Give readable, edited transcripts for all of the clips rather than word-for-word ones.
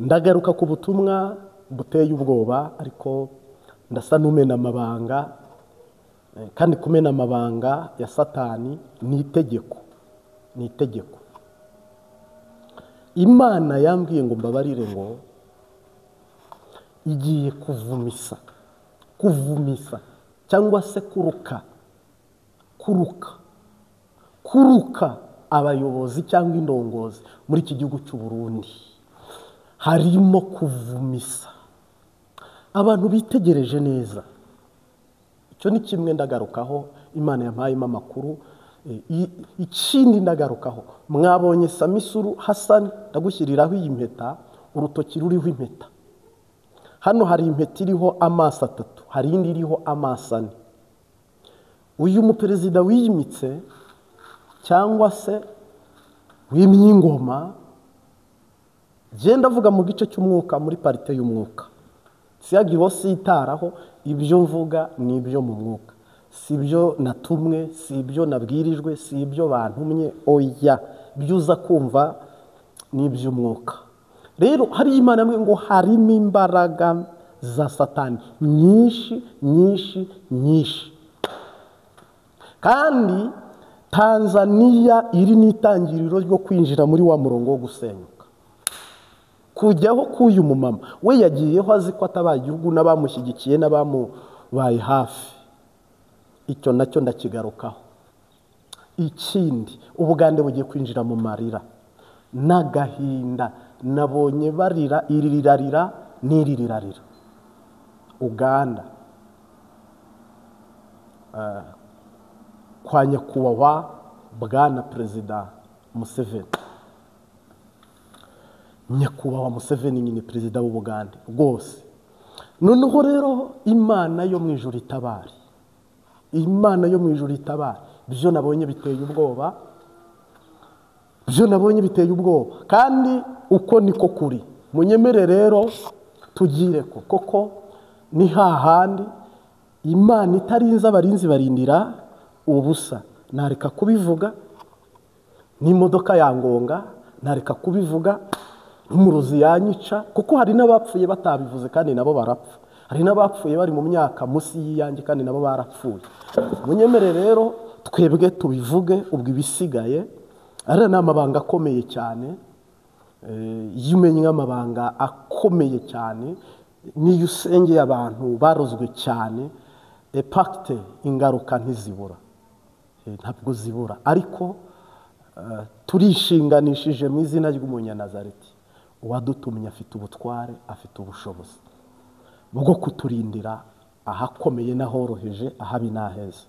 Ndagaruka ku butumwa buteye ubwoba, ariko ndasa n'umena amabanga, kandi kumena amabanga ya Satani ni itegeko, ni itegeko. Imana yambwiye ngo mbabarire ngo igiye kuvumisa, kuvumisa cyangwa se kuruka, kuruka, kuruka abayobozi cyangwa indongozi muri iki gihugu cy'u Burundi. Harimo kuvumisa. Abantu bitegereje neza, icyo ni kimwe ndagarukaho, Imana yampayemo amakuru. Ikindi ndagarukaho, mwabonye Samisuru Hassan, ndagushyiriraho iyi mpeta, urutoki ruriho impeta. Hano hari impeta iriho amaso atatu, hari indi iriho amaso ane. Uyu muperezida wiyimitse cyangwa se wimye ingoma, genda avuga mu gice cy'umwuka, muri parite y'umwuka, siyagiho sitaraho, ibyo mvuga ni ibyo mu mwuka, si ibyo natumwe, si ibyo nabwirijwe, si ibyo bantumye, oya, ibyo uza kumva ni iby'umwuka. Rero hari Imana imwe ngo harimo imbaraga za Satani nyinshi nyinshi nyinshi. Kandi Tanzania iri n'itangiriro ryo kwinjira muri wa murongo wo gusenyuka. Kujyaho k'uyu mumama we yagiyeho azi ko atabaye igihugu n'abamushyigikiye n'abamubaye hafi, icyo nacyo ndakigarukaho. Ikindi, Ubugande bugiye kwinjira mu marira n'agahinda, nabonye barira iri rirarira n'iri rirarira. Uganda kwa nyakubahwa bwana Perezida Museveni, nyakubahwa Museveni nyine perezida w'Ubugande rwose. Noneho rero Imana yo mu ijuru itabare, Imana yo mu ijuru itabare. Byo nabonye biteye ubwoba, byo nabonye biteye ubwoba, kandi uko niko kuri. Munyemere rero tugire ko koko ni hahandi Imana itarinze abarinzi barindira ubusa. Nareka kubivuga n'imodoka yangonga, nareka kubivuga n'umurozi yanyica, kuko hari n'abapfuye batabivuze kandi nabo barapfa. Hari n'abapfuye bari mu myaka munsi y'iyanjye kandi nabo barapfuye. Munyemere rero twebwe tubivuge, ubwo ibisigaye ari n'amabanga akomeye cyane. Iyo umenye amabanga akomeye cyane, niyo usengeye abantu barozwe cyane, epakite ingaruka ntizibura, ntabwo zibura. Ariko turishinganishije mu izina ry'Umunyanazareti, uwadutumye afite ubutware, afite ubushobozi bwo kuturindira ahakomeye n'ahoroheje, ahabi n'aheza.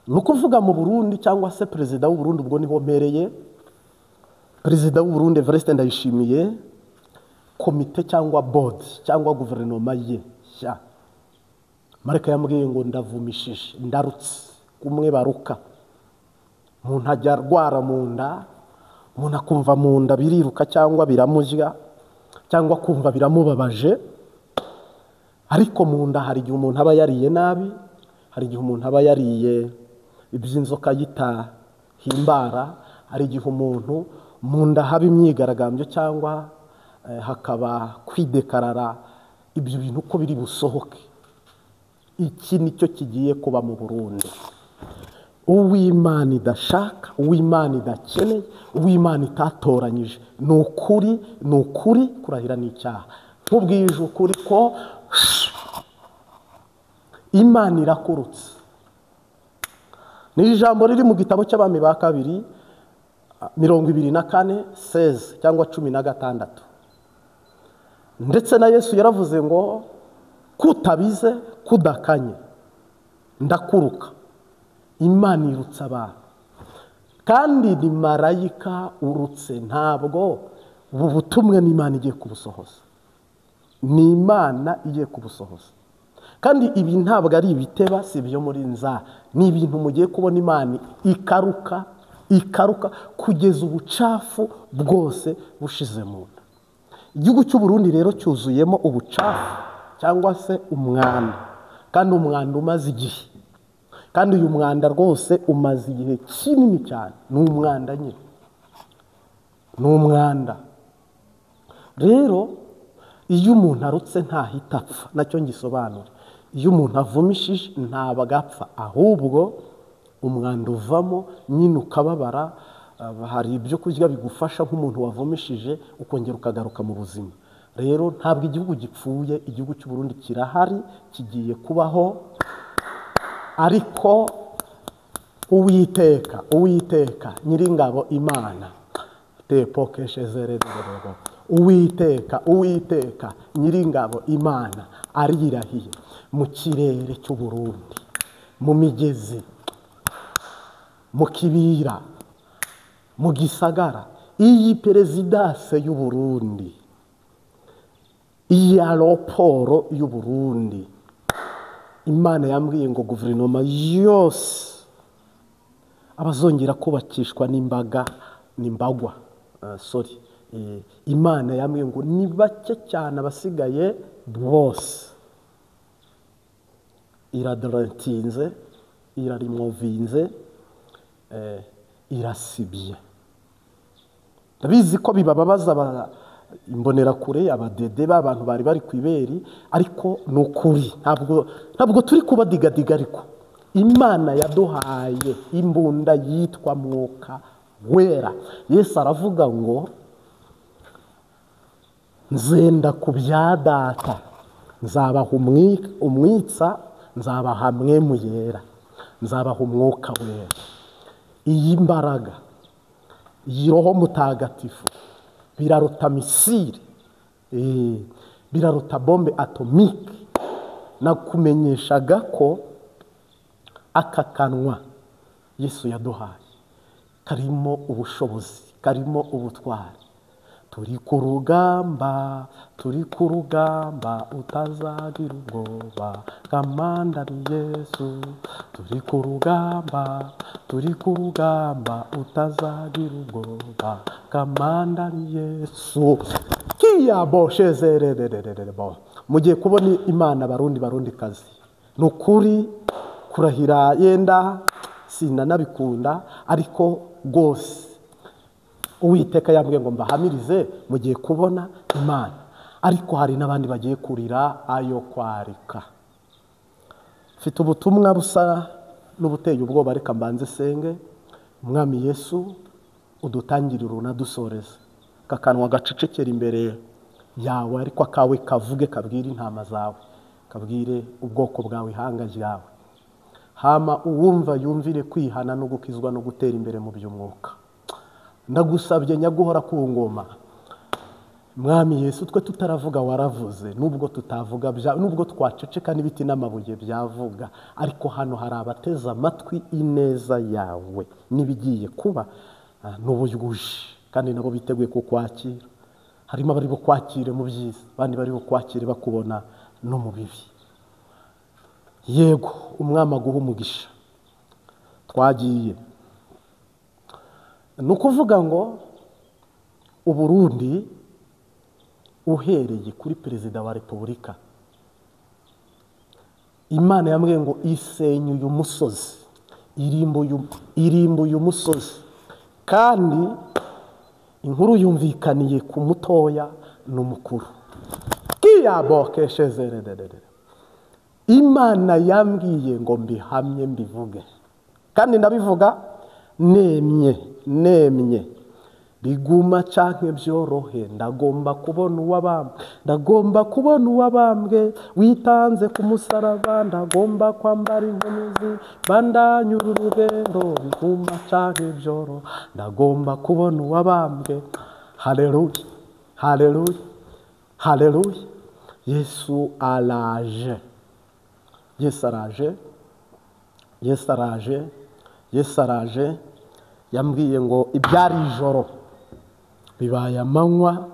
Ni ukuvuga mu Burundi cyangwa se perezida w'u Burundi, ubwo niho mpereye, perezida w'u Burundi Evariste Ndayishimiye, komite cyangwa board cyangwa guverinoma ye nshya, Marika yambwiye ngo ndavumishije, ndarutse, kumwe baruka. Umuntu ajya arwara mu nda, umuntu akumva mu nda biriruka cyangwa biramurya, cyangwa kumva biramubabaje. Ariko mu nda hari igihe umuntu aba yariye nabi, hari igihe umuntu aba yariye iby'inzoka yitahimbara, hari igihe umuntu mu nda haba imyigaragambyo cyangwa hakaba kwidekarara, ibyo bintu uko biri busohoke. Iki nicyo kigiye kuba mu Burundi. Uw'Imana idashaka, uw'Imana idakeneye, uw'Imana itatoranyije, ni ukuri, ni ukuri kurahira n'icyaha. Nkubwije ukuri ko Imana irakurutse. Ni ijambo riri mu gitabo cy'Abami ba kabiri 24 16 cyangwa 16. Ndetse na Yesu yaravuze ngo kutabize kudakanye ndakuruka. Imana irutse abantu, kandi ni marayika urutse. Ntabwo ubu butumwa n'Imana igiye kubusohoza, ni Imana igiye kubusohoza. Kandi ibi ntabwo ari ibiteba, si ibyo muri nza, ni ibintu mugiye kubona Imana ikaruka, ikaruka kugeza ubucafu bwose bushize mu nda. Igihugu cy'u Burundi rero cyuzuyemo ubucafu cyangwa se umwanda, kandi umwanda umaze igihe. Kandi uyu mwanda rwose umaze igihe kinini cyane, ni umwanda nyine, ni umwanda. Rero iyo umuntu arutse ntahita apfa, nacyo ngisobanura. Iyo umuntu avumishije ntabwo agapfa, ahubwo umwanda uvamo nyine ukababara. Hari ibyo kurya bigufasha nk'umuntu wavumishije ukongera ukagaruka mu buzima. Rero ntabwo igihugu gipfuye, igihugu cy'u Burundi kirahari, kigiye kubaho, ariko Uwiteka, Uwiteka Nyiringabo Imana tepokeshezerererebo, Uwiteka, Uwiteka Nyiringabo Imana arirahiye mu kirere cy'u Burundi, mu migezi, mu kibira, mu gisagara, iyi perezidase y'u Burundi, iyi aeroport y'u Burundi, Imana yambwiye ngo guverinoma yose abazongera kubakishwa n'imbaga n'imbagwa, sorry, Imana yambwiye ngo ni bake cyane abasigaye bose iradorantinze, irarimovinze, irasibye. Ndabizi ko bibababaza imbonerakure, abadede b'abantu bari bari ku iberi, ariko ni ukuri ntabwo turi kubadigadiga, ariko Imana yaduhaye imbunda yitwa Mwuka Wera. Yesu aravuga ngo nzenda ku bya data, nzabaha umwitsa, nzabaha mwemu yera, nzabaha Umwuka Wera. Iyi mbaraga, iyi Roho Mutagatifu biraruta misile, biraruta bombe atomike. Nakumenyeshaga ko aka kanwa Yesu yaduhaye karimo ubushobozi, karimo ubutwari. Turi ku rugamba, turi ku rugamba, utazagira ubwoba, kamanda ni Yesu. Turi ku rugamba, turi ku rugamba, utazagira ubwoba, kamanda ni Yesu. Kiyaboshezererererebo. Mugiye kubona Imana Barundi, Barundi kazi. Nukuri kurahira yenda sinanabikunda, ariko gose Uwiteka yambwiye ngo mbahamirize, mugiye kubona Imana. Ariko hari n'abandi bagiye kurira ayo kwarika. Mfite ubutumwa busa n'ubuteye ubwoba, reka mbanze senge. Umwami Yesu udutangirire unadusoreze. Kakanwa gacecekera imbere yawe, ariko akawe kavuge, kabwire intama zawe, kabwire ubwoko bwawe, ihanga ryawe. Hama uwumva yumvire kwihana no gukizwa no gutera imbere mu by'umwuka. Ndagusabye nyaguhora ku ngoma, Mwami Yesu, twe tutaravuga waravuze, nubwo tutavuga nubwo twaceceka n'ibiti n'amabuye byavuga, ariko hano hari abateze amatwi ineza yawe n'ibigiye kuba n'ubujuje, kandi nabo biteguye kukwakira. Harimo abari bukwakire mu byiza, abandi bari bukwakire bakubona no mu bibi. Yego, Umwami aguhe umugisha. Twagiye ni ukuvuga ngo Uburundi uhereye kuri perezida wa repubulika, Imana yambwiye ngo isenye uyu musozi, irimbuye umusozi, kandi inkuru yumvikaniye ku mutoya n'umukuru. Kiyabokeshezerererere. Imana yambwiye ngo mbihamye mbivuge, kandi ndabivuga nemye, nemye. Biguma canke byorohe, ndagomba kubona uwabambwe, ndagomba kubona uwabambwe witanze ku musaraba, ndagomba kwambara inkomezi bandanyura urugendo. Biguma canke byorohe, ndagomba kubona uwabambwe. Haleluya, haleluya, haleluya. Yesu araje, Yesu araje, Yesu araje, Yesu araje. Yambwiye ngo ibyari ijoro bibaye amanywa,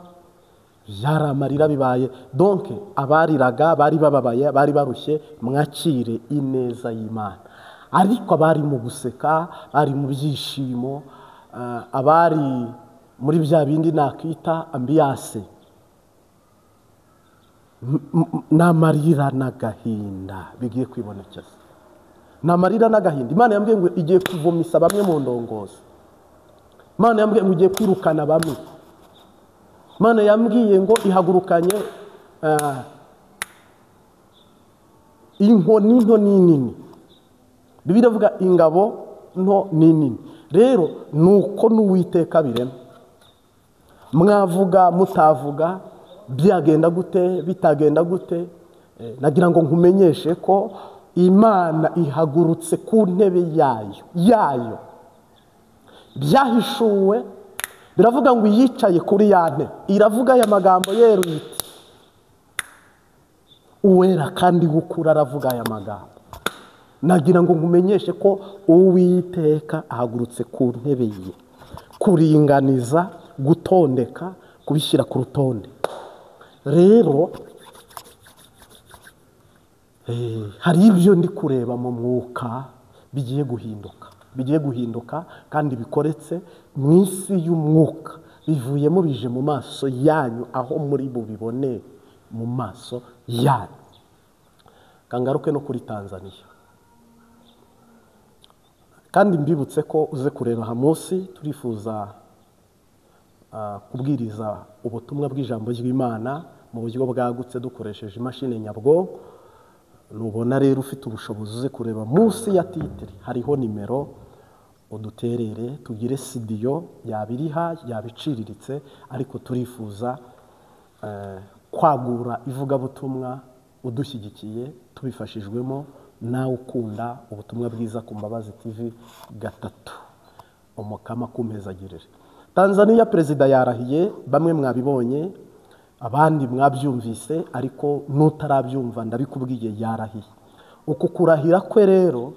byari amarira bibaye. Donc abariraga bari bababaye, bari barushye, mwakire ineza y'Imana. Ariko abari mu guseka, bari mu byishimo, abari muri bya bindi nakita ambiance, n'amarira n'agahinda bigiye kwibonekeza. N'amarira n'agahinda. Imana yambwiye ngo igiye kuvomisa bamwe mu ndongozi. Imana yambwiye ngo igiye kwirukana bamwe. Imana yambwiye ngo ihagurukanye inkoni nto n'inini. Bibiliya iravuga ingabo nto n'inini. Rero nuko n'Uwiteka birema. Mwavuga mutavuga, byagenda gute bitagenda gute, nagira ngo nkumenyeshe ko Imana ihagurutse ku ntebe yayo. Byahishuwe biravuga ngo yicaye kuri ya ntebe, iravuga aya magambo yeruye iti uwera kandi gukura aravuga aya magambo. Nagira ngo nkumenyeshe ko Uwiteka ahagurutse ku ntebe ye, kuringaniza, gutondeka, kubishyira ku rutonde. Rero hari ibyo ndi kureba mu mwuka bigiye guhinduka, bigiye guhinduka kandi bikoretse mu isi y'umwuka, bivuyemo bije mu maso yanyu, aho muri bubibone mu maso yanyu. Kangaruke no kuri Tanzania. Kandi mbibutse ko uze kureba aha munsi, turifuza kubwiriza ubutumwa bw'ijambo ry'Imana mu buryo bwagutse dukoresheje imashini nyabwonko. Nubona rero ufite ubushobozi uze kureba munsi ya titire hariho nimero, uduterere tugire sidiyo yabiriha yabiciriritse, ariko turifuza kwagura ivugabutumwa udushyigikiye tubifashijwemo nawe ukunda ubutumwa bwiza ku Mbabazi TV 3. Umukama kumezagirire. Tanzania perezida yarahiye, bamwe mwabibonye abandi mwabyumvise, ariko nutarabyumva ndabikubwiye yarahiye. Uku kurahira kwe rero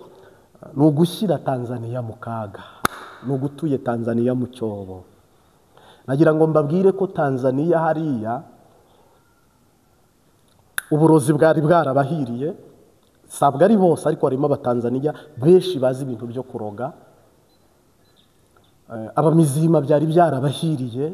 ni ugushyira Tanzania mu kaga, ni ugutuye Tanzania mu cyobo. Nagira ngo mbabwire ko Tanzania hariya uburozi bwari bwarabahiriye, sabwa ari bose ariko harimo abatanzania benshi bazi ibintu byo kuroga. Abamizima byari byarabahiriye,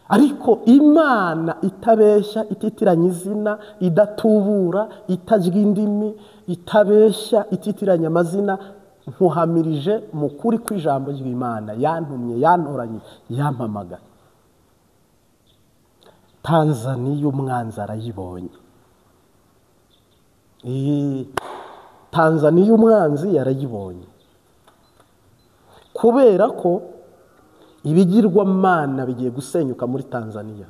ariko Imana itabeshya, ititiranya izina, idatubura, itarya indimi, itabeshya, ititiranya amazina, nkuhamirije mu kuri kw'ijambo ry'Imana yantumye, yantoranye, yampamagaye. Tanzania umwanzi arayibonye. Tanzania umwanzi yarayibonye, kubera ko ibigirwamana bigiye gusenyuka muri Tanzania.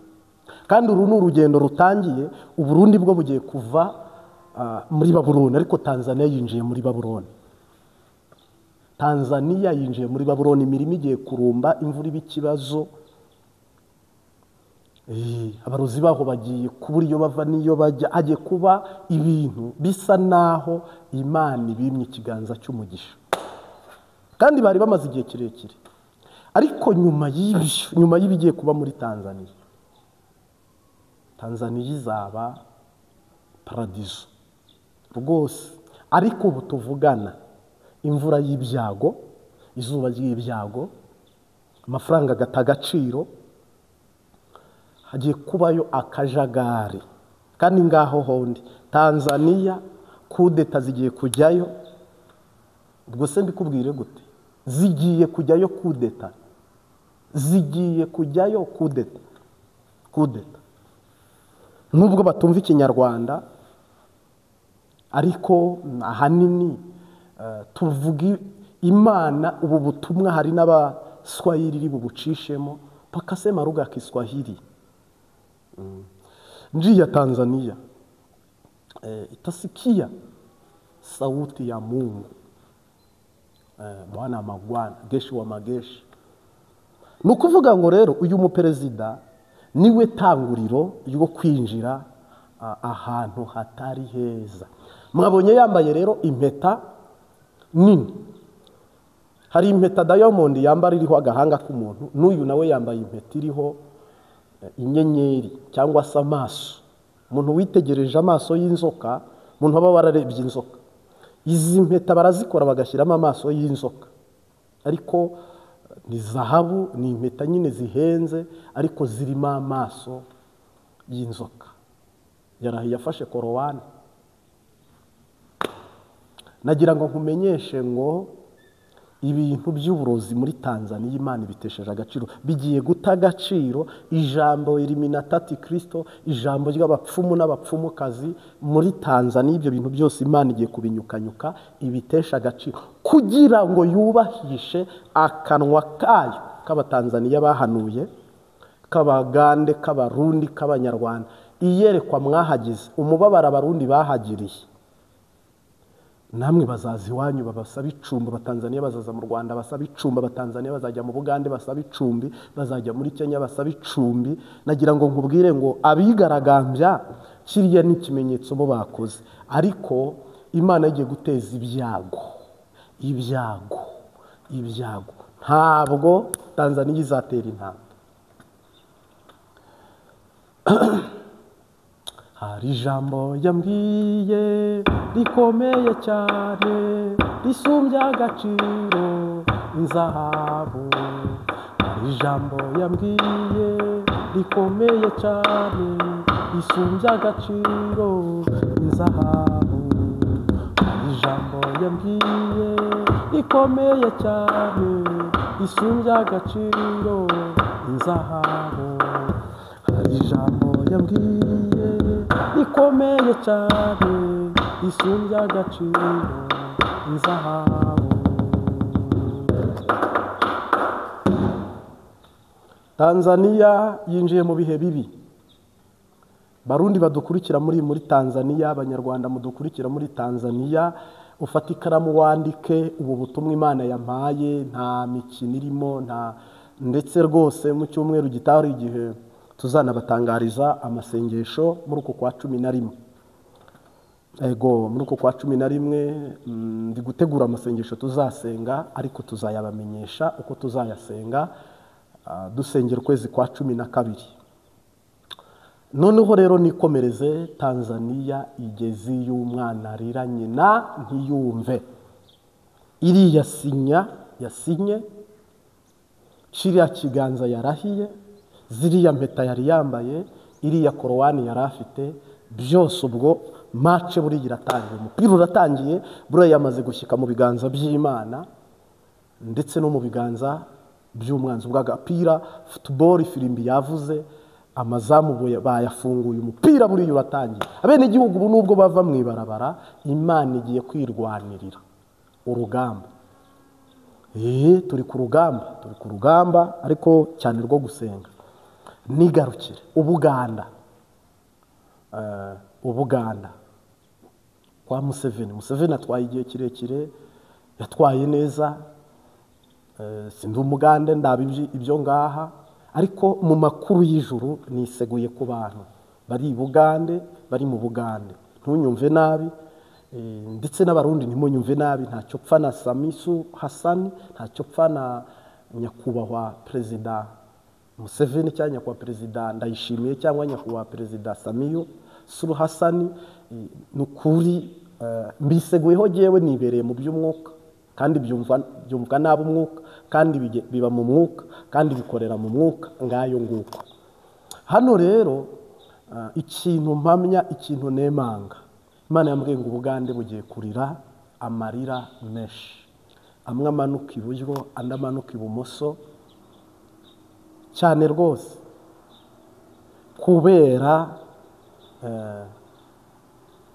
Kandi uru ni urugendo rutangiye. Uburundi bwo bugiye kuva muri Babuloni, ariko Tanzania yinjiye muri Babuloni. Tanzania yinjiye muri Babuloni, imirimo igiye kurumba, imvura iba ikibazo. Abarozi baho bagiye kubura iyo bava n'iyo bajya, hagiye kuba ibintu bisa naho Imana ibimye ikiganza cy'umugisha. Kandi bari bamaze igihe kirekire. Ariko nyuma y'ibyo, nyuma y'ibigiye kuba muri Tanzania, Tanzania izaba paradizo rwose. Ariko ubu tuvugana, imvura y'ibyago, izuba ry'ibyago, amafaranga agata agaciro, hagiye kubayo akajagari. Kandi ngaho hondi Tanzania kudeta zigiye kujyayo. Ubwo se mbikubwire gute? Zigiye kujyayo kudeta, zigiye kujyayo kudeta, kudeta. Nubwo batumva ikinyarwanda, ariko ahanini tuvuga Imana. Ubu butumwa hari n'abaswahili bubucishemo, pakasema lugha ya Kiswahili. Nchi ya Tanzania itasikia sauti ya Mungu, Bwana magwana, geshi wa mageshi. Nukuvuga ngo rero uyu muperezida niwe tanguriro ryo kwinjira ahantu hatari heza. Mwabonye yambaye rero impeta nini. Hari impeta Diamond yambara iriho agahanga k'umuntu, n'uyu nawe yambaye impeta iriho inyenyeri cyangwa se amaso. Umuntu witegereje amaso y'inzoka, umuntu aba wararebye inzoka. Izi mpeta barazikora bagashyiramo amaso y'inzoka, ariko ni zahabu, ni impeta nyine zihenze, ariko zirimo amaso y'inzoka. Yarahiye afashe korowani. Nagira ngo nkumenyeshe ngo Ibintu by'uburozi muri Tanzania Imana ibitesheje agaciro, bigiye guta agaciro. Ijambo Illuminati Kristo, ijambo ry'abapfumu n'abapfumukazi muri Tanzania, ibyo bintu byose Imana igiye kubinyukanyuka ibitesha agaciro kugira ngo yubahishe akanwa kayo k'Abatanzaniya bahanuye, k'Abagande, k'Abarundi, k'Abanyarwanda. Iyerekwa mwahagize, umubabaro Abarundi bahagiriye, namwe bazaza iwanyu babasaba icumbi. Abatanzaniya bazaza mu Rwanda basaba icumbi, Abatanzaniya bazajya mu Bugande basaba icumbi, bazajya muri Kenya basaba icumbi. Nagira ngo nkubwire ngo abigaragambya kiriya ni ikimenyetso bo bakoze, ariko Imana igiye guteza ibyago, ibyago, ibyago. Ntabwo Tanzaniya izatera intambwe. Hari ijambo yambwiye rikomeye cyane, risumbya agaciro inzahabu. Hari ijambo yambwiye rikomeye cyane, risumbya agaciro inzahabu. Hari ijambo yambwiye rikomeye cyane, risumbya agaciro inzahabu. Hari ijambo yambwiye rikomeye cyane, risumbya agaciro inzahabu. Tanzania yinjiye mu bihe bibi. Barundi badukurikira muri Tanzania, Abanyarwanda mudukurikira muri Tanzania, ufate ikaramu wandike ubu butumwa Imana yampaye, nta mikino irimo, nta ndetse rwose mu cyumweru gitaha igihe tuzanabatangariza amasengesho muri uku kwa 11. Ego, muri uku kwa 11 ndi gutegura amasengesho tuzasenga, ariko tuzayabamenyesha uko tuzayasenga, dusengera ukwezi kwa 12. Noneho rero nikomereze. Tanzania igeze y'umwana arira nyina ntiyumve. Iriya sinya yasinye, kiriya kiganza yarahiye, ziriya mpeta yari yambaye, iriya korowani yari afite, byose ubwo mace buri iratangiye, umupira uratangiye. Buriya yamaze gushyika mu biganza by'Imana ndetse no mu biganza by'umwanzi. Ubwo agapira football ifirimbi yavuze, amazamu bayafunguye, umupira buriya uratangiye. Abenegihugu ubu nubwo bava mu ibarabara, Imana igiye kwirwanirira urugamba. Turi ku rugamba, turi ku rugamba, ariko cyane rwo gusenga. Nigarukire Ubuganda, Ubuganda kwa Museveni. Museveni atwaye igihe kirekire, yatwaye neza. Sindi umugande ndaba ibyo ngaha, ariko mu makuru y'ijuru niseguye ku bantu bari i Bugande, bari mu Bugande. Ntunyumve nabi, ndetse n'Abarundi ntimunyumve nabi. Ntacyo pfa na Samisu Hassan, ntacyo pfa na nyakubahwa Perezida Museveni cyangwa nyakubahwa Perezida Ndayishimiye cyangwa nyakubahwa Perezida Samiyu Suluhu Hassan. Ni ukuri mbiseguyeho jewe, nibereye mu by'umwuka, kandi byumvwa nabi umwuka, kandi biba mu mwuka, kandi bikorera mu mwuka. Ngayo nguko. Hano rero ikintu mpamya, ikintu nemanga, Imana yambwiye ngo Ubugande bugiye kurira amarira menshi, amwe amanuka iburyo, andi amanuka ibumoso cyane rwose, kubera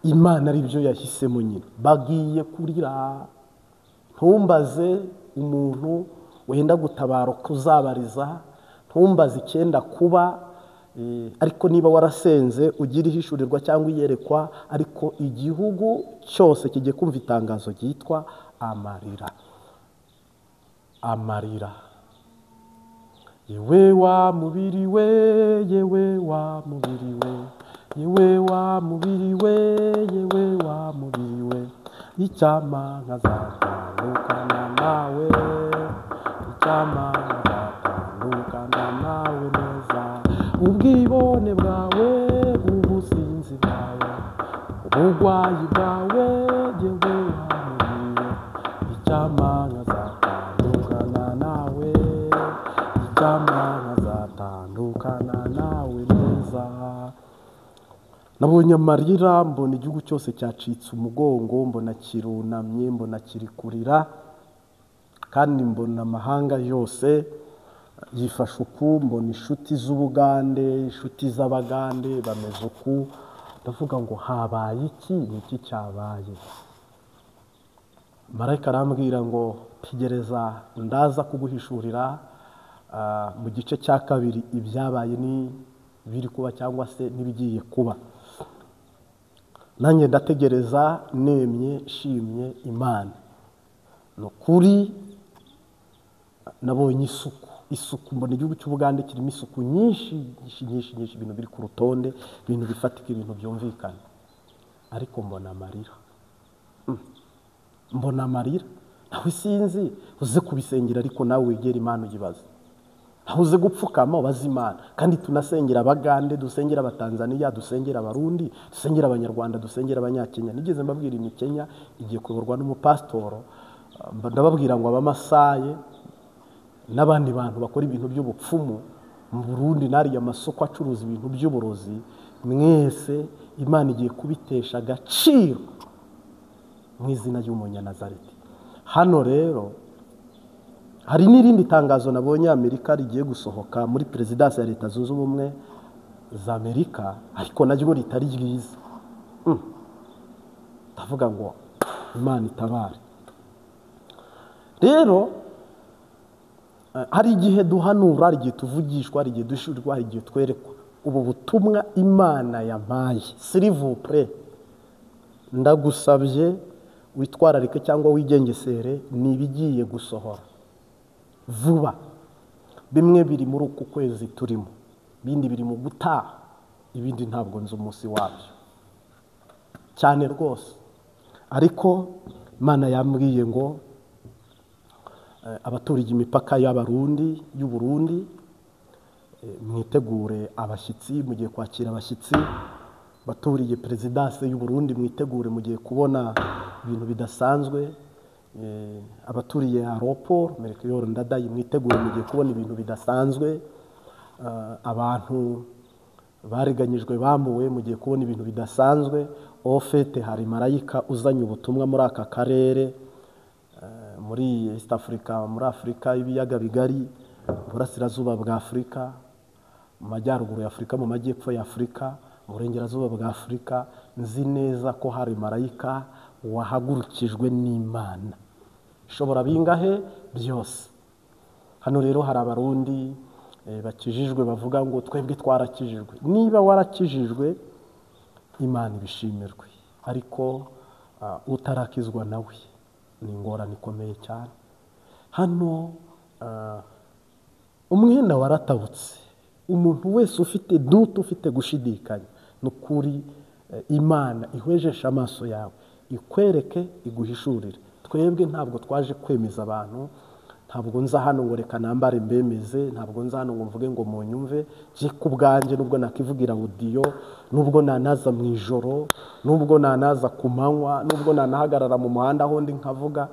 Imana ari byo yahisemo nyine. Bagiye kurira. Ntumbaze umuntu wenda gutabara kuzabariza, ntumbaze icyenda kuba, ariko niba warasenze ugira ihishurirwa cyangwa iyerekwa, ariko igihugu cyose kigiye kumva itangazo ryitwa amarira. Amarira. Yewe wa mubiri we, yewe wa mubiri we, yewe wa mubiri we, yewe wa mubiri we, icyampa nkazatandukana nawe, icyampa nkazatandukana nawe neza. Ubwibone bwawe, ubusinzi bwawe, ubugwayi bwawe, yewe wa mubiri we, icyampa nkazatandukana nawe, icyampa nkazatandukana nawe neza. Nabonye amarira, mbona igihugu cyose cyacitse umugongo, mbona kirunamye, mbona kiri kurira. Kandi mbona amahanga yose yifashe uku, mbona inshuti z'Ubugande, inshuti z'Abagande bameze uku. Ndavuga ngo habaye iki? Ni iki cyabaye? Marayika arambwira ngo tegereza, ndaza kuguhishurira mu gice cya kabiri ibyabaye n'ibiri kuba cyangwa se n'ibigiye kuba. Nanjye ndategereza nemye nshimye Imana. Ni ukuri nabonye isuku, isuku mbona igihugu cy'Ubugande kirimo isuku nyinshi nyinshi nyinshi nyinshi, ibintu biri ku rutonde, ibintu bifatika, ibintu byumvikana. Ariko mbona amarira, mbona amarira. Nawe sinzi uze kubisengera, ariko nawe wegera Imana uyibaze. Nawe uze gupfukama ubaze Imana. Kandi tunasengera Abagande, dusengera Abatanzaniya, dusengera Abarundi, dusengera Abanyarwanda, dusengera Abanyakenya. Nigeze mbabwira ni Kenya igiye kuyoborwa n'umupasitoro, ndababwira ngo Abamasaye n'abandi bantu bakora ibintu by'ubupfumu mu Burundi n'ariya masoko acuruza ibintu by'uburozi, mwese Imana igiye kubitesha agaciro mu izina ry'Umunyanazareti. Hano rero hari n'irindi tangazo nabonye Amerika rigiye gusohoka muri perezidansi ya Leta Zunze Ubumwe za Amerika, ariko naryo ritari ryiza. Ndavuga ngo Imana itabare. Rero hari igihe duhanura, hari igihe tuvugishwa, hari igihe dushurwa, hari igihe twerekwa. Ubu butumwa Imana yampaye, s'il vous plaît, ndagusabye witwararike cyangwa wigengesere, ni ibigiye gusohora vuba. Bimwe biri muri uku kwezi turimo, ibindi biri mu gutaha, ibindi ntabwo nzi umunsi wabyo cyane rwose. Ariko Imana yambwiye ngo abaturiye imipaka y'Abarundi, y'Uburundi, mwitegure abashyitsi, mugiye kwakira abashyitsi. Baturiye perezidansi y'Uburundi, mwitegure, mugiye kubona ibintu bidasanzwe. Abaturiye aeroport Melchior Ndadaye, mwitegure, mugiye kubona ibintu bidasanzwe. Abantu bariganyijwe bambuwe, mugiye kubona ibintu bidasanzwe. Ofete hari marayika uzanye ubutumwa muri aka karere, muri East Africa, muri Afrika y'ibiyaga bigari, burasirazuba bwa Afrika, mu majyaruguru ya Afrika, mu majyepfo ya Afrika, mu burengerazuba bwa Afrika. Nzi neza ko hari marayika wahagurukijwe n'Imana ishobora bingahe byose. Hano rero hari Abarundi bakijijwe bavuga ngo twebwe twarakijijwe. Niba warakijijwe, Imana ibishimirwe, ariko utarakizwa nawe ni ingorane ikomeye cyane. Hano umwenda waratabutse. Umuntu wese ufite duto, ufite gushidikanya, nukuri Imana ihwejesha amaso yawe, ikwereke, iguhishurire. Twebwe ntabwo twaje kwemeza abantu, ntabwo nza hano ngo reka nambare mbemeze, ntabwo nza hano ngo mvuge ngo munyumve. Je ku bwanjye, nubwo nakivugira audio, nubwo nanaza mu ijoro, nubwo nanaza ku manywa, nubwo nanahagarara mu muhanda aho ndi nkavuga,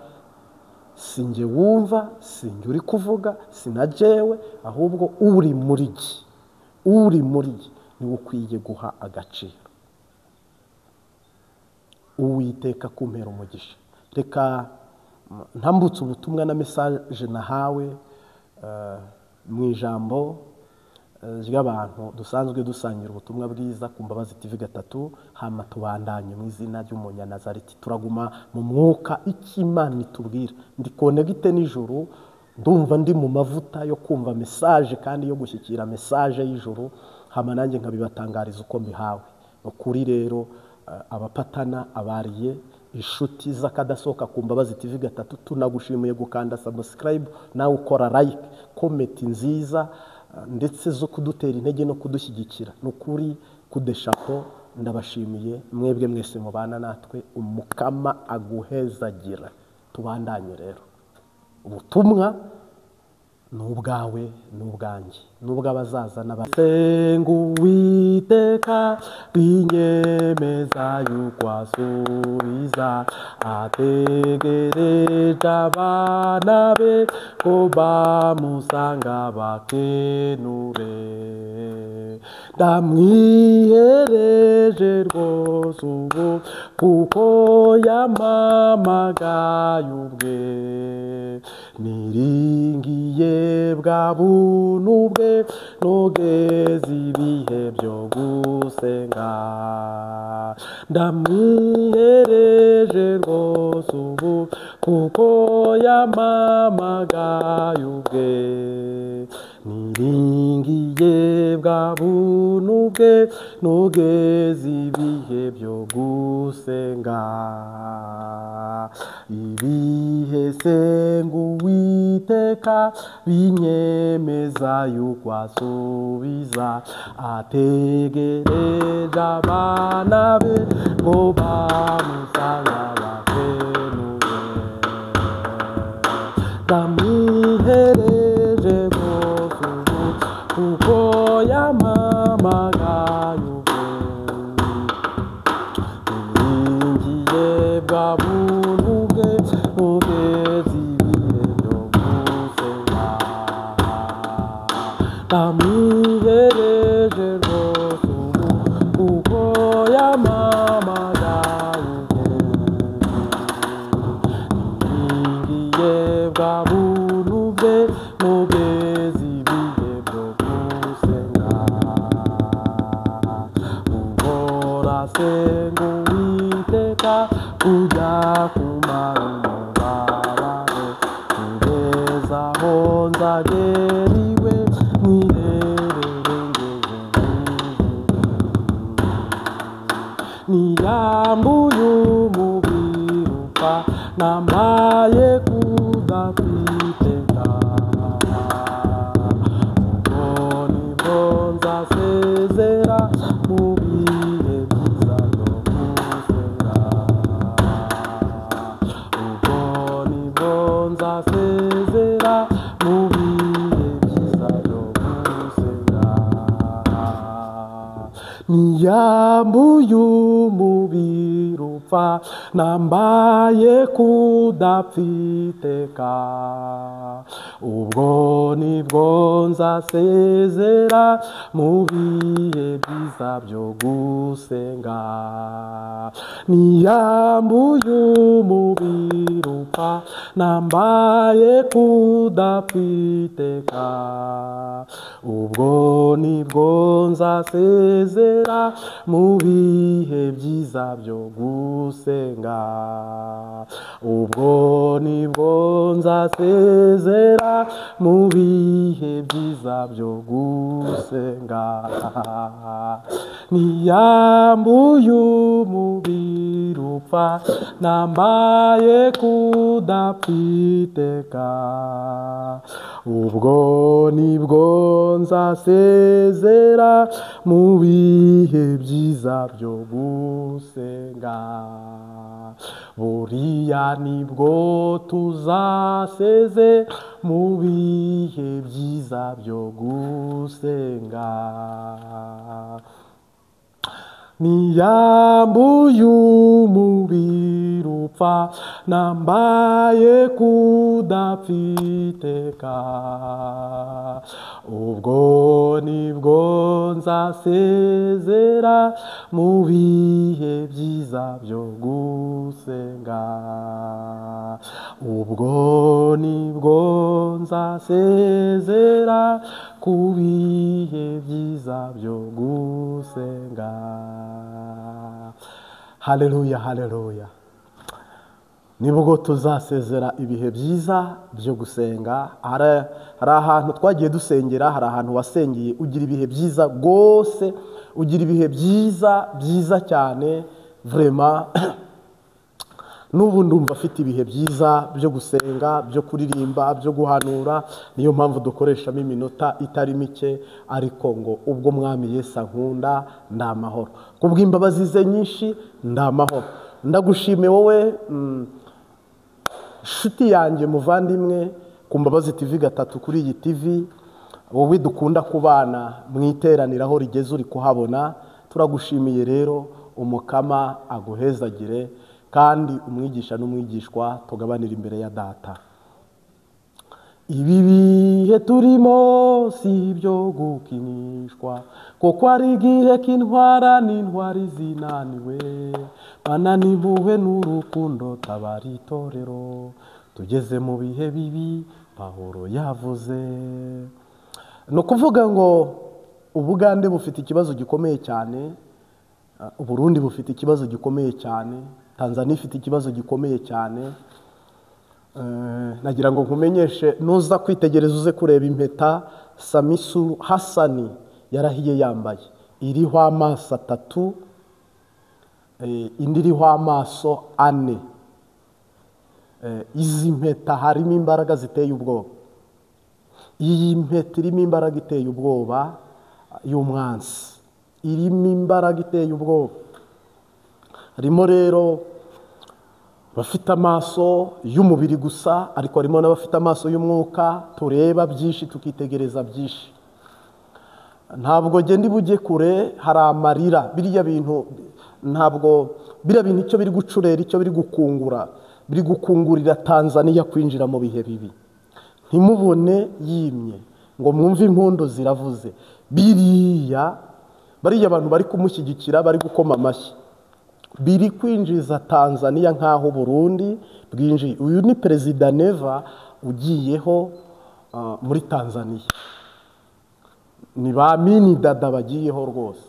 sinjye wumva, sinjye uri kuvuga, sinajewe, ahubwo uri muri jye, uri muri jye niwe ukwiye guha agaciro. Uwiteka kumpera umugisha. Reka ntambutse ubutumwa na message nahawe mu ijambo ry'abantu dusanzwe dusangira ubutumwa bwiza ku Mbabazi TV 3, hama tubandanye mu izina ry'Umunyanazareti. Turaguma mu mwuka icyo Imana itubwira. Ndi connecte n'ijuru, ndumva ndi mu mavuta yo kumva message kandi yo gushyikira message y'ijuru, hama nanjye nkabibatangariza uko mbihawe. Ukuri rero abapatana, abariye, inshuti z'akadasohoka ku Mbabazi TV 3, tunagushimiye gukanda subscribe, nawe ukora like, comment nziza ndetse zo kudutera intege no kudushyigikira. Nukuri kudeshapo, ndabashimiye mwebwe mwese mubana natwe. Umukama aguhezagira. Tubandanye rero ubutumwa n'ubwawe n'ubwanjye n'ubw'abazaza n'abasenga. Uwiteka binyemeza yuko asubiza, ategereje abana be ko bamusanga bakenure. Ndamwihereje rwose ubu, kuko yampamagaye ubwe. Niringiye bwa buntu bwe nogeze ibihe byo gusenga. Ndamwihereje rwose ubu kuko yampamagaye ubwe. Niringiye bwa buntu bwe nogeze ibihe byo gusenga. Ibihe senga Uwiteka binyemeza yuko asubiza, ategereje abana be ngo bamusanga bakenuwe. Ndamwihereje rwose ubu kuko yampamagaye ubwe. Niringiye bwa buntu bwe nogeze ibihe byo gusenga. Ndamwihereje rwose ubu kuko yampamagaye ubwe. Niringiye bwa buntu bwe nogeze ibihe byo gusenga. Uhora senga Uwiteka kujya kumara umubabaro, kugeza aho nzagera iwe mwiherere ngeze mu ijuru. Niyambuye umubiri upfa nambaye kudafiteka, ubwo nibwo nzasezera mu bihe byiza byo gusenga. Ubwo nibwo nzasezera mu bihe byiza byo gusenga. Niyambuye umubiri upfa nambaye kudapfiteka, ubwo nibwo nzasezera mu bihe byiza byo gusenga. Niyambuye umubiri upfa nambaye kudapfiteka, ubwo nibwo nzasezera mu bihe byiza byo gusenga. Ubwo nibwo nzasezera mu bihe byiza byo gusenga. Niyambuye umubiri upfa nambaye kudapfiteka, ubwo nibwo nzasezera mu bihe byiza byo gusenga. Buriya nibwo tuzaseze mu bihe byiza byo gusenga. Niyambuye umubiri upfa nambaye kudapfiteka, ubwo nibwo nzasezera mu bihe byiza byo gusenga. Ubwo nibwo nzasezera ku bihe byiza byo gusenga. Haleluya, haleluya. Nibwo tuzasezera ibihe byiza byo gusenga. Hari ahantu twagiye dusengera, hari ahantu wasengeye ugira ibihe byiza rwose, ugira ibihe byiza byiza cyane vraiment. N'ubu ndumva afite ibihe byiza byo gusenga, byo kuririmba, byo guhanura. Niyo mpamvu dukoreshamo iminota itari mike, ariko ngo ubwo Mwami Yesu ankunda ndamahoro, kubw'imbabazi ze nyinshi ndamahoro. Ndagushime wowe nshuti yanjye muvandimwe ku Mbabazi TV 3 kuri iyi TV, wowe dukunda kubana mu iteraniro rigeze uri kuhabona. Turagushimiye rero, Umukama aguhezagire, kandi umwigisha n'umwigishwa tugabanira imbere ya data. Ibi bihe turimo si ibyo gukinishwa, kuko ari igihe k'intwara n'intwari zinaniwe. Mana n'impuhwe n'urukundo tabara itorero, Tugeze mu bihe bibi Pawulo yavuze. Ni ukuvuga ngo Ubugande bufite ikibazo gikomeye cyane, Uburundi bufite ikibazo gikomeye cyane, Tanzania ifite ikibazo gikomeye cyane. Nagira ngo nkumenyeshe, nuza kwitegereza uze kureba impeta Samisu Hasani yarahiye yambaye, iriho amaso 3, indi iriho amaso 4. Izi mpeta harimo imbaraga ziteye ubwoba. Iyi mpeta irimo imbaraga iteye ubwoba y'umwansi, irimo imbaraga iteye ubwoba. Harimo rero bafite amaso y'umubiri gusa, ariko harimo n'abafite amaso y'umwuka, tureba byinshi tukitegereza byinshi. Ntabwo genda bujye kure, hari amarira. Biriya bintu ntabwo, biriya bintu icyo biri gucurera, icyo biri gukungura, biri gukungurira Tanzania kwinjira mu bihe bibi. Ntimubone yimye ngo mwumve impundu ziravuze. Biriya bariya abantu bari kumushyigikira, bari gukoma amashyi, biri kwinjiza Tanzania nkaho Burundi bwinjiye. Uyu ni Perezida Neva ugiyeho muri Tanzania, ni ba mini dada bagiyeho rwose.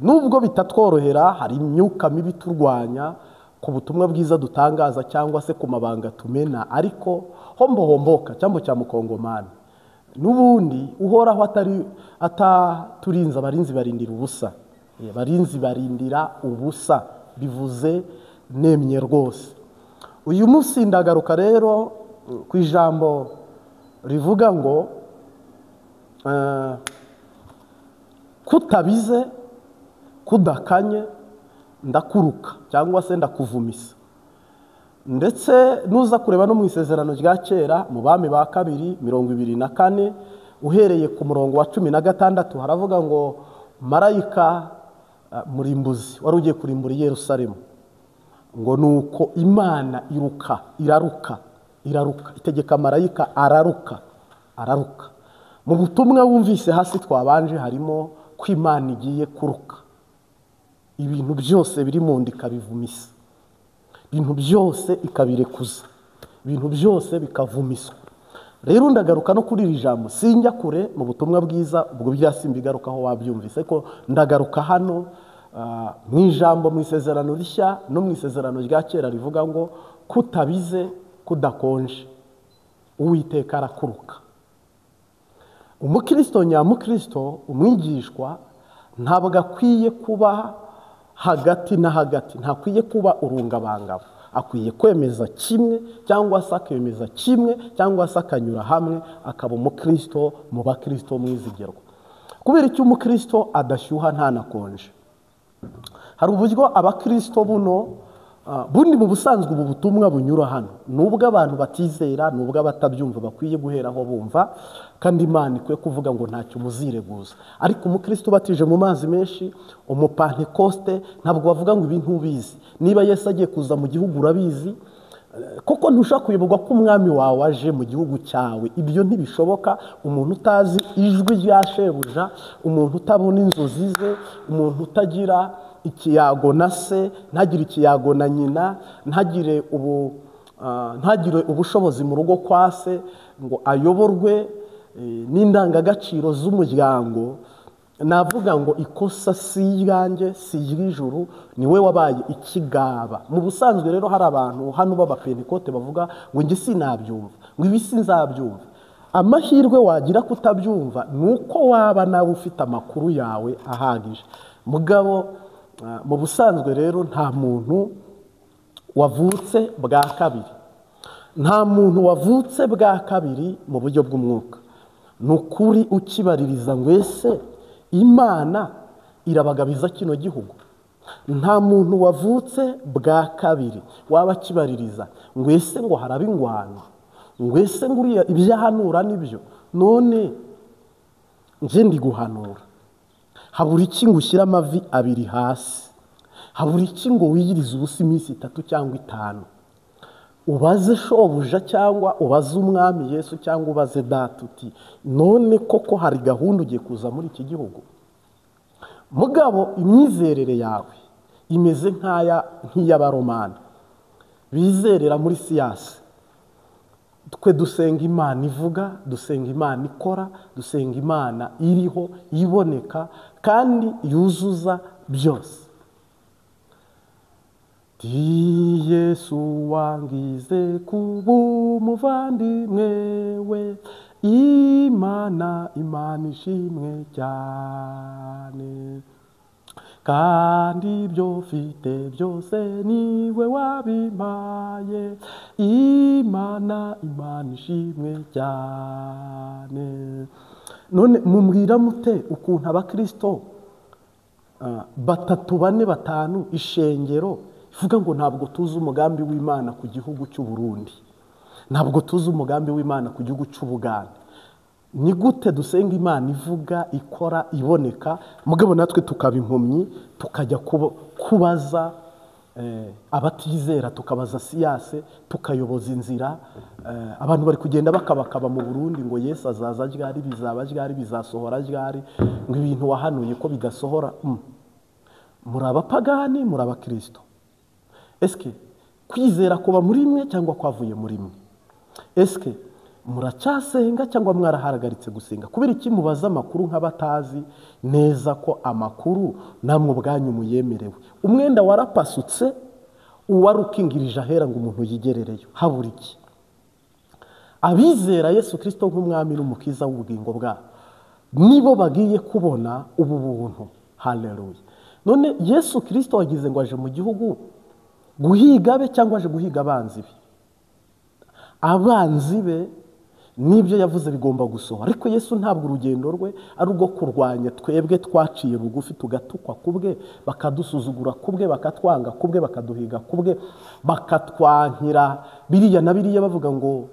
Nubwo bitatworohera, hari imyuka mibi turwanya ku butumwa bwiza dutangaza cyangwa se ku mabanga tumena, ariko hombo homboka cyambo cya mukongomani. Nubundi uhoraho atari ataturinza, abarinzi barindira ubusa. Abarinzi barindira ubusa, bivuze nemye rwose. Uyu munsi ndagaruka rero ku ijambo rivuga ngo kutabize kudakanye ndakuruka cyangwa se ndakuvumisa. Ndetse nuza kureba no mu isezerano rya kera mu Bami ba kabiri 24 uhereye ku murongo wa 16 haravuga ngo marayika murimbuzi wari ugiye kurimbura Yerusalemu, ngo nuko Imana iruka iraruka iraruka, itegeka marayika araruka araruka. Mu butumwa wumvise hasi twabanje harimo ko Imana igiye kuruka ibintu byose biri mu nda ikabivumisa, ibintu byose ikabirekuza, ibintu byose bikavumiswa. Rero ndagaruka no kuri iri jambo, sinjya kure mu butumwa bwiza ubwo byasimbigarukaho wabyumvise, ko ndagaruka hano mu ijambo mu isezerano rishya no mu isezerano rya kera rivuga ngo kutabize kudakonje Uwiteka arakuruka. Umukristo nyamukristo, umwigishwa, ntabwo akwiye kuba hagati na hagati, ntakwiye kuba urungabangabo. Akwiye kwemeza kimwe cyangwa se akemeza kimwe cyangwa se akanyura hamwe, akaba umukristo mu bakristo mwizigerwa. Kubera icyo umukristo adashyuha ntanakonje. Hari uburyo abakristo buno bundi mu busanzwe ubu butumwa bunyura hano, nubwo abantu batizera, nubwo abatabyumva bakwiye guheraho bumva, kandi Imana ikwiye kuvuga ngo ntacyo muzireguza. Ariko umukristo ubatije mu mazi menshi, umupantekoste, ntabwo bavuga ngo ibintu ubizi. Niba Yesu agiye kuza mu gihugu urabizi, koko ntushaka kuyoborwa ko umwami wawe aje mu gihugu cyawe. Ibyo ntibishoboka. Umuntu utazi ijwi rya shebuja, umuntu utabona inzozi ze, umuntu utagira ikiyago na se, ntagire ikiyago na nyina, ntagire ubushobozi mu rugo kwa se ngo ayoborwe n'indangagaciro z'umuryango, navuga ngo ikosa si iryanjye si iry'ijuru, niwe wabaye ikigaba. Mu busanzwe rero hari abantu hano b'abapentekote bavuga ngo njye sinabyumva, ngo ibi sinzabyumva. Amahirwe wagira kutabyumva ni uko waba nawe ufite amakuru yawe ahagije. Mugabo mu busanzwe rero nta muntu wavutse bwa kabiri, nta muntu wavutse bwa kabiri mu buryo bw'umwuka. Ni ukuri ukibaririza ngo ese Imana irabagabiza kino gihugu? Nta muntu wavutse bwa kabiri waba akibaririza ngo ese ngo haraba ingwano, ngo ese ngo uriya ibyahanura nibyo, none nje ndi guhanura. Habura iki ngo ushyire amavi abiri hasi? Habura iki ngo wiyirize ubusa iminsi 3 cyangwa 5? Ubaze shobuja cyangwa ubaze umwami Yesu cyangwa ubaze data uti none koko hari gahunda ugiye kuza muri iki gihugu? Mugabo imyizerere yawe imeze nk'iy'abaromani bizerera muri siyansi. Twe dusenga Imana ivuga, dusenga Imana ikora, dusenga Imana iriho, iboneka kandi yuzuza byose. Di Yesu wangize kuba umuvandimwe we, Imana, Imana ishimwe cyane. Kandi ibyo mfite byose niwe wabimpaye, Imana, Imana ishimwe cyane. None mumbwira mute ukuntu abakristo 3, 4, 5 ishengero ivuga ngo ntabwo tuzi umugambi w'Imana ku gihugu cy'u Burundi, ntabwo tuzi umugambi w'Imana ku gihugu cy'u Bugande. Ni gute dusenga Imana ivuga, ikora, iboneka, mugabo natwe tukaba impumyi, tukajya kubaza abatizera, tukabaza siyase, tukayoboza inzira. Abantu bari kugenda bakabakaba mu Burundi ngo Yesu azaza ryari, bizaba ryari, bizasohora ryari, ngo ibintu wahanuye ko bidasohora. Muri abapagani, muri abakristo. Eske kwizera kuba muri mwe cyangwa kwavuye muri mwe? Eske muracyasenga cyangwa mwarahagaritse gusenga? Kubera iki mubaza amakuru nk'abatazi neza ko amakuru namwe ubwanyu muyemerewe? Umwenda warapasutse, uwari ukingirije ahera ngo umuntu yigerereyo, habura iki? Abizera Yesu Kristo nk'umwami n'umukiza w'ubugingo bwabo nibo bagiye kubona ubu buntu. Haleluya. None Yesu Kristo wagize ngo aje mu gihugu guhiga be cyangwa aje guhiga abanzi be? Abanzi be nibyo yavuze bigomba gusohora, ariko Yesu ntabwo urugendo rwe ari urwo kurwanya twebwe twaciye bugufi tugatukwa kubwe, bakadusuzugura kubwe, bakatwanga kubwe, bakaduhiga kubwe, bakatwankira biriya na biriya, bavuga ngo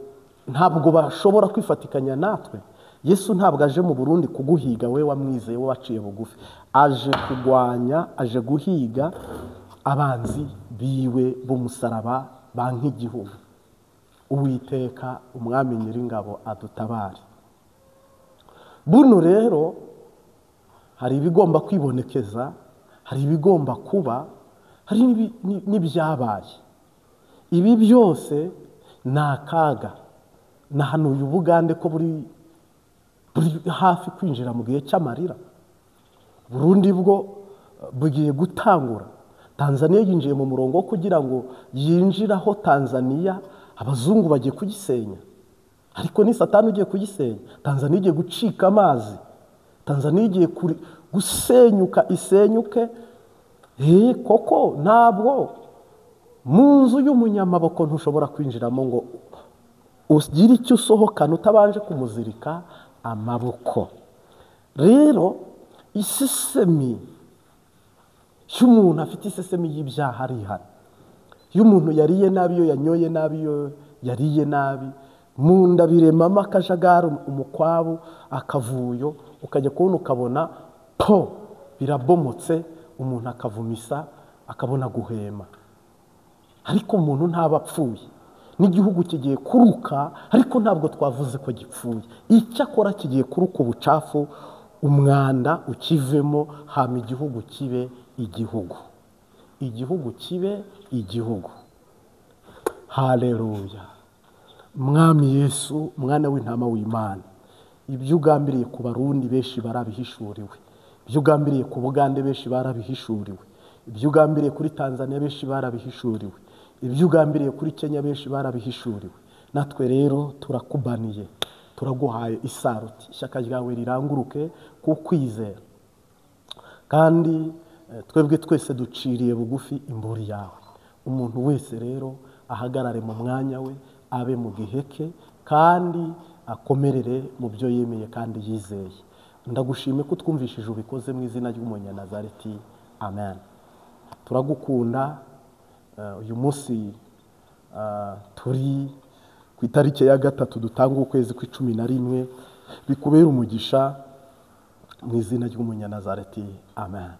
ntabwo bashobora kwifatikanya natwe. Yesu ntabwo aje mu Burundi kuguhiga we wamwizeye, we waciye bugufi. Aje kugwanya, aje guhiga abanzi biwe b'umusaraba bank'igihugu. Uwiteka umwami nyiringabo adutabare. Buno rero hari ibigomba kwibonekeza, hari ibigomba kuba, hari n'ibyabaye. Ibi byose ni akaga. Nahanuye Ubugande ko buri hafi kwinjira mu gihe cy'amarira. Burundi bwo bugiye gutangura. Tanzania yinjiye mu murongo kugira ngo yinjiraho Tanzania, abazungu bagiye kugisenya. Ariko ni Satani ugiye kugisenya. Tanzania igiye gucika amazi, Tanzania igiye gusenyuka, isenyuke. Koko ntabwo mu nzu y'umunyamaboko ntushobora kwinjiramo ngo ugire icyo usohokana utabanje kumuzirika amaboko. Rero isesemi y'umuntu afite isesemi y'ibyaha arihana. Iyo umuntu yariye nabi, iyo yanyoye nabi, iyo yariye nabi, mu nda biremamo akajagari, umukwabu, akavuyo, ukajya kubona ukabona po birabomotse, umuntu akavumisa, akabona guhema. Ariko umuntu ntaba apfuye. N'igihugu kigiye kuruka, ariko ntabwo twavuze ko gipfuye. Icyakora kigiye kuruka ubucafu, umwanda ukivemo, hama igihugu kibe igihugu. Igihugu kibe igihugu. Haleluya. Mwami Yesu, mwana w'intama w'Imana, ibyo ugambiriye ku Barundi benshi barabihishuriwe, ibyo ugambiriye ku Bugande benshi barabihishuriwe, ibyo ugambiriye kuri Tanzania benshi barabihishuriwe, ibyo ugambiriye kuri Kenya benshi barabihishuriwe. Natwe rero turakubaniye, turaguhaye isaruti, ishyaka ryawe riranguruke ku kwizera, kandi twebwe twese duciriye bugufi imburi yawe. Umuntu wese rero ahagarare mu mwanya we, abe mu giheke, kandi akomerere mu byo yemeye kandi yizeye. Ndagushime ko twumvishije ubikoze mu izina ry'Umunyanazareti, amen. Turagukunda. Uyu munsi turi ku itariki ya 3 dutanga ukwezi kwa 11, bikubera umugisha mu izina ry'Umunyanazareti, amen.